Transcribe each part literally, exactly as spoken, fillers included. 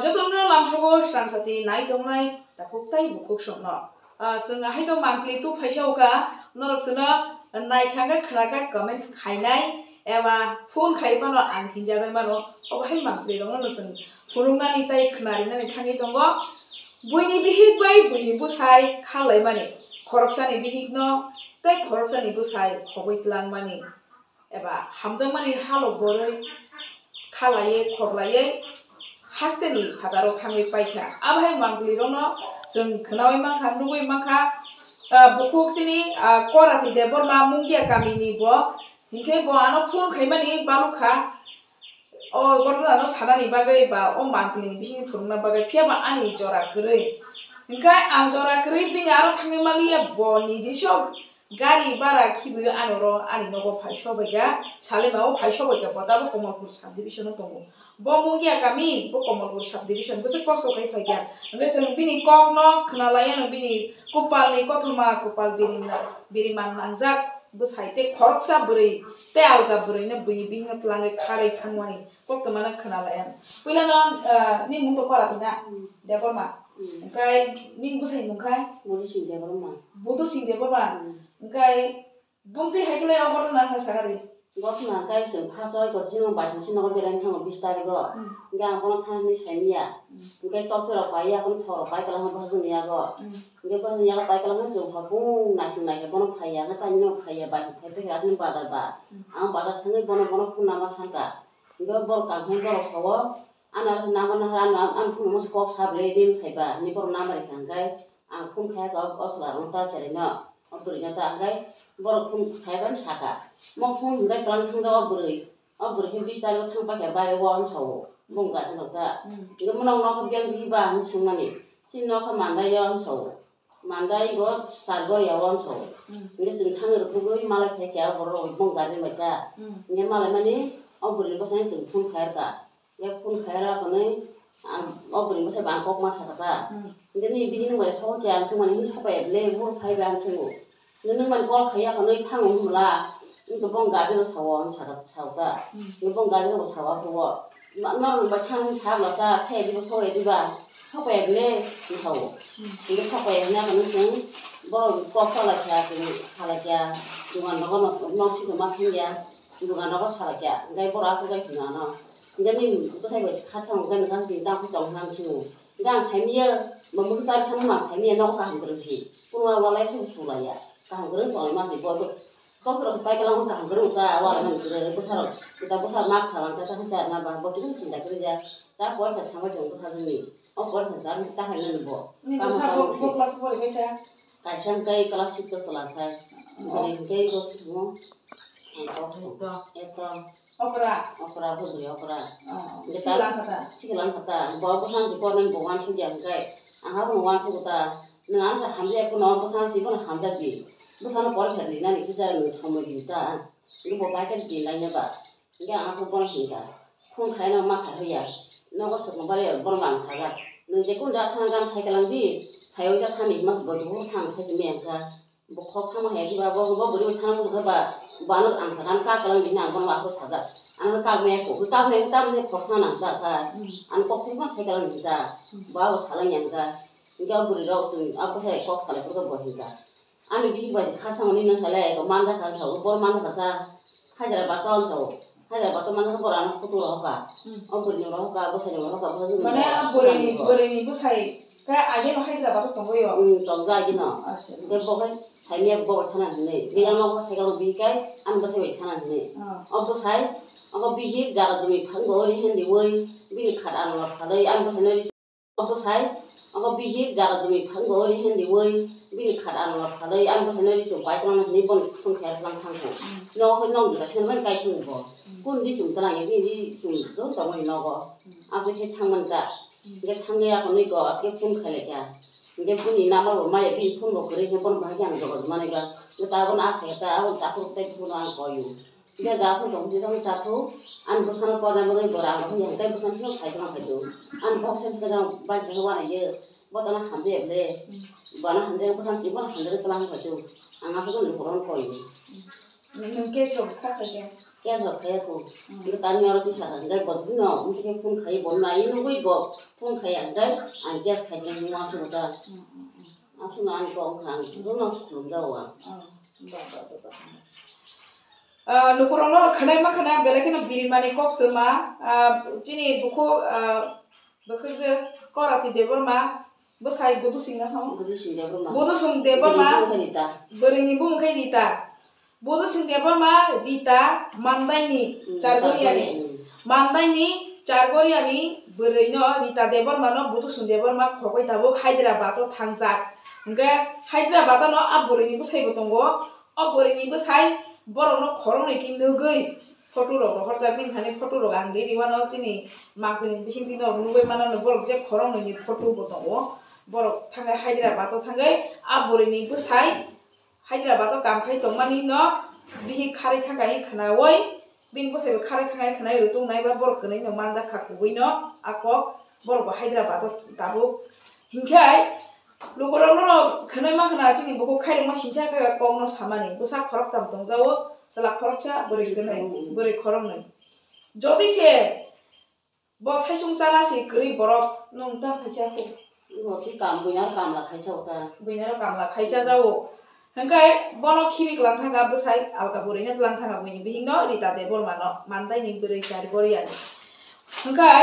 Jotono lamsogo srangsati nai tongnai takhuk tai bukhuk songno. Ah, chwng ahaino mangpli tu phaisa uka, norok chwngno naikha khe khwnakha comments khainai eba phone khai phano ang hinjagwi mano. Obo hai mangpli rokno chwng phunuknani tai khwnarinani thangwi tongo. Buini bihik bai buini bwsai kha laimani, khoroksani bihikno tei khoroksani bwsai khogwi twlangmani eba hamjakmani halok borwi kha laiwi khok laiwi hasteni phataro thangwi paikha. Abo hai mangpli rokno chwng khwnawi mankha, nugwi mankha. Ah, bukhuk chini, ah, Korati Debbarma Mungia kamini bo, hinkhe bo ano phone khaimani balukha. O ghotona no sanani bagwi ba o mangpili ni bisingni phunukna bagwi, phiya ba ani jora kwrwi. Hinkhe ang jora kwrwi bini aro thangwi manliya, bo niji sok gari bara khibiwi ani oro ani nogo phai sobaikha, Salima o phai sobaikha, bo tabuk Kamalpur subdivision o tongo. Bo Mungia kami, bo Kamalpur subdivision, bwswk kosto khai phaikha. Hinkhe chwng bini kok no khwnalaiya no, bini kwpal ni kothoma, kwpal birima, birima nangjak bwsai tei khoroksa bwrwi tei alga bwrwi no bini bihik no twlangwi kharwi thangmani. Kok twmano khwnalaiya. Puila no, ah, nini mung to Korati na? Hmm. Debbarma. Hmm. Hwnkhe nini bwsai mung khai? Body sing Debbarma. Budu sing Debbarma. Hmm. Hwnkhe bumtwi hai khe lai o ghotona wngkha sakha di. Ghotona hwnkhe chwng first o eko chini baisong chini nogo berai thango bis tarikh o. Hmm. Hwnkhe ang bono thangni saimanya. Hmm. Hwnkhe tokti rok pai ya, kunu thok rok pai kwlangma bwsajwkni yago. Hmm. Hwnkhe bwsajwkni yago pai kwlangma chwng hor bung naising naikhe bono phaiya, hwnkhe tamni no phaiya, baisong phai phai khe atini bazar ba. Hmm. Ang bazar thangwi bono, bono phone number sankha. Hwnkhe borok kaham khe borok sao, ano aro number nahar, ano, ano phone number se kok sa bwle, din saiba, hinwi borok number rikha, hwnkhe ang phone khaikha, o chwla rokno ta cheraino, o bwrwino ta, hwnkhe borok phone khaikha saka, mo phone hwnkhe twlang thangjago o bwrwi, o bwrwi khe bis tarikh thang paikha baire o, hwn sao, bong gari rok ta. Hmm. Hwnkhe bono nokha biyang diba hinwi swngmani, chini nokha Mandai o, hwn sao, Mandai o Sargori o, hwn sao. Hmm. Hwnkhe chwng thangwi rwkhugwi malai phaikha, borok rok bong gari bai ta. Hmm. Hwnkhe malaimani o bwrwini bwskango chwng phone khairokha. Hwnkhe phone khaira hwnwi ang o bwrwini bwsai bo ang kok ma sakha ta. Hmm. Hwnkhe nini bihik nung bai sokya, ang chwngmani hwnwi sokya bwle, buphuru phai bai ang chwngo. Hwnkhe nwng mani call khaiya hwnwi thango hwnwi bwla, hwnkhe bo gari rok sao, ang sakha, sao ta. Hmm. Hwnkhe bo gari rok sao, aphuru bo norok bai thang hwnwi sa bwla cha, phai diba, sokya diba, sokya bwle, hwnwi sao. Hmm. Hwnkhe sokya hwnwi ang chwng borok kok salaikha, chwng salaikha, dugan nogo nok, nok siko ma thangya, dugan nogo salaikha, hwnkhe borok aphuru bai hwnwi ano. Hwnkhe nini bwsai bai kha thang, hwnkhe nwng tini tang phai tong hwnwi ang chwngo. Hwnkhe ang saimanya, bo mwkhwtwng tari thangma ang saimanya, nogo kaham kwrwng si. Kunma walai se su laiya. Kaham kwrwng tonglai ma se bo. Tokti rok pai kwlangma kaham kwrwng ta, walai mani kwrwng. Bwsarok, kwtal bwsa mak tha, ang ta khe charna ba, bo kisa chinta kwrwng ya. Ta koi ta samai tong bwsajwkni. O koi ta jani ta hai nani bo. Ni bwsa bo, bo class pori bai kha? Kaisa hwnkhe class six o chwla khai. Bwrwi hwnkhe bo se thwngmo. Ang kok thwng. Eto. Okra. Okra, bwrwi okra. Oh, hwnkhe ta sikla kha ta? Sikla kha ta. Bo bwsang si pornai bo uansuk ya hwnkhe. Ang abono uansuk ta. Nwng ang sa hamjak phano bwsang si bono hamjak di. Bwsano porikha rinani kisa nwng somoi di ta. Hwnkhe bo bai khe di laina ba. Hwnkhe ang abono bono hwnkha. Phone khaina ma khai hoya. Nogo swkang bari bono ang sajak. Nwng je kun jaga thana gan sai kalang di. Sai oi ta thani hima bo duhur thang sai tini ang kha. Bo khok thangma hai diba, bo, bo bwrwi bo thangma wngkha ba, bo ano ang sakha, ano kak kwlang di hwnwi ang bono aphuru sajak. Ano kak maya kho, kak maya khe tamni khok thangna nang ta kha. Hmm. Ano kok thangma sai kwlang di ta. Hmm. Bo abo salang yang kha. Hwnkhe o bwrwi rok chwng abo sai kok salai phuru khe bo hinkha. Ani bihik bai se kha thangmani nang salai, eko manja kha sa, bo manja kha sa. Hajra baton sa. Hajra baton manja khe bo ano photo rohor kha. Hmm. O bwrwi ni rohor kha, bwsai ni rohor kha, bwsai ni rohor kha. Mane bwrwi ni, bwrwi ni bwsai. Khe ageno Hyderabad o tongwi o? Hmm, tong ja ageno. Acha, acha. Hwnkhe bo khe saimanya bo bai thana hinwi. Biyang nogo cycle rok bihik khai, ani bwsai bai thana hinwi. Ah. O bwsai, omo bihik jaga jumi phango ri hindiwi, bini khat ano phalwi, ani bwsai no ri-, o bwsai, omo bihik jaga jumi phango ri hindiwi, bini khat ano phalwi, ani bwsai no ri chum pai tongna hinwi boni thung khe lang thang kho. Hmm. Nogo khe nong jora sen bai kai thung bo. Hmm. Kun di chum tana ye, bini di chum don tongwi nogo. Hmm. Abo khe thang man ta. Hwnkhe thangwi aphano go, hwnkhe phone khailai kha. Hwnkhe bini number bo maya, bini phone bo kwrwi, hwnkhe bono bahai khe ang jogor manwi ba. Hwnkhe ta abono asai kha ta, abo takhuk tei phone ang koi o. Hwnkhe ga phone tong sijak chathuk, ani bwsano porna bagwi bo rang rw ya, hwnkhe bwsano sino khai tongma khai do. Ani box side khe jang bike khe wanaiyo, bo tana hamjaya ble. Bono hamjaya bwsano si, bono hamjagwi twlang khai do. Ang aphuru bono koi o. Nwng case rok kha khai khe? Case rok khaiya ko. Hmm. Hingke tani oro tisa rang jai bo no, hingke phone khai bo nai nugui bo phone khai ang jai, ang case khai jai hingma sumo ta. Hmm, hmm, hmm. Aswk no ang kok wngkha, ang jotono khulum jago ang. Hmm, ba, ba, ba, ba. Ah, lukurokno khwnai mankha na, belai kheno birimani koktwma, ah, chini bukhuk, ah, bwkhwkjwk Korati Debbarma, bwsai Budusing no hwn? Budusing Debbarma. Budusing Debbarma. Bwrwini bumung khe Rita. Bwrwini bumung khe Rita. Budusing Debbarma, Rita, Mandaini, hmm, Chargoriani. Chargoriani, hmm. Mandaini, Chargoriani bwrwino Rita Debbarmano Budusing Debbarma khogwi tabuk Hyderabad o thangjak. Hwnkhe Hyderabad ano a bwrwini bwsaibo tongo. O bwrwini bwsai borokno khoroknwi khe nugwi photo rok rohorjak, bini thani photo rok ang riri wano chini mangpili bisingtwi norok nugwi mano, borok je khoroknwini photo bo tongo. Borok thangwi Hyderabad o thangwi a bwrwini bwsai Hyderabad o kam khai tongmani no bihik kharwi thangkha hinwi khwnawi, bini bwsai bo kharwi thangkha hinwi khwnawi rwtwng nai ba borok khwnwi no manjak kha kubui no a kok, borok bo Hyderabad o tabuk. Hinkhe lukurok no khwnwi mankha na chini bukhuk khairokma singsa khe kok no samani, bwsa khoroktham tongjago, chwla khoroksa, bwrwi khwnwi, bwrwi khoroknwi. Jodi se Bo saichung chana se kwrwi borok nwng ta khaisa kho. Bo khe kam, buinaro kamla khaisa o ta. Buinaro kamla khaisa jao. Hwnkhe bono khibi kwlang thangkha bwsai alka bwrwino twlang thangkha buini bihikno Rita Debbarmano, Mandaini bwrwi Chargoriani. Hwnkhe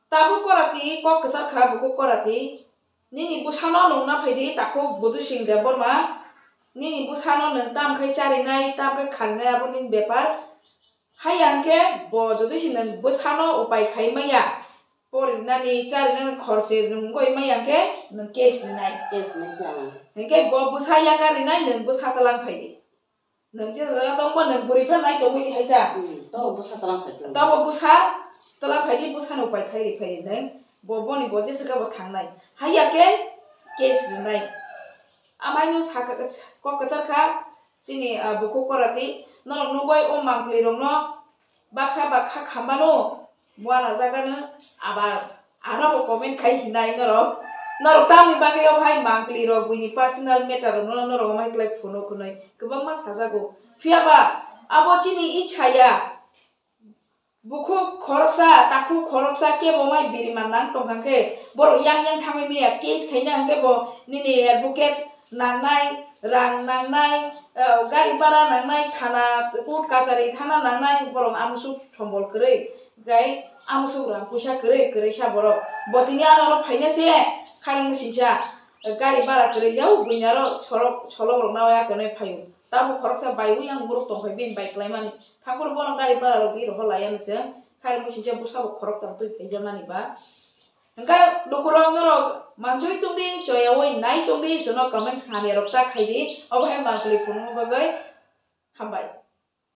tabuk Korati kok kwchar kha bukhuk Korati. Nini bwsano nwng na phaidi takhuk Budusing Debbarma. Nini bwsano nwng tamkhe charinai, tamkhe kharinai abo nini bepar. Haiya hwnkhe bo jodi se nwng bwsano upai khai maya, porinani, charinani khorse nwng wngwi maya hwnkhe nwng case rinai. Case rinai ta. Hwnkhe bo bwsa yakar rinai, nwng bwsa twlang phaidi. Nwng je jaga tongbo nwng bwrwi phan nai tongwi hai ta. Hmm, tobo bwsa twlang phaidi. Tobo bwsa twlang phaidi, bwsano upai khai ri phaidi nwng. Bo boni bo jesa khe bo thangnai. Haiya khe case rinai. Amaino sakha kok kwchar kha. Chini, ah, bukhuk Korati, norok nugwi o mangpli rokno baksa bakha khambano, buana jagano, abar arobo comment khai hinai norok. Norok tamni bagwi obo hai mangpli rok buini personal matter rokno norok omo hai khlai phuno khwnwi kwbangma sajago. Phiyaba abo chini ichha ya. Bukhuk khoroksa, takhuk khoroksa kebo mai birima nang tongkha khe, borok yang yang thangwi maya case khaina hwnkhe bo nini advocate nangnai, rang nangnai, eh, gari bhara nangnai, thana, court kachari thana nangnai, borok amusuk sombol kwrwi, gai amusuk rang puisa kwrwi, kwrwi sa borok. Bo tini ano oro phaina se, khairokno singsa, eh, gari bhara kwrwi jao, buini aro sorok, solok rok nawi akonwi phaio. Tabuk khoroksa baiwi yang borok tongkhai bini bai klaimani. Thakur bono gari bhara rok di rohor laiya no chwng. Khairokno singcha bwsabo khoroktham twi phaijakmani ba. Hwnkhe lukurok norok manjui tongdi, choyaui nai tongdi, jono comments hamya rok ta khaidi. Obo hai mangpili phunukna bagwi hambai.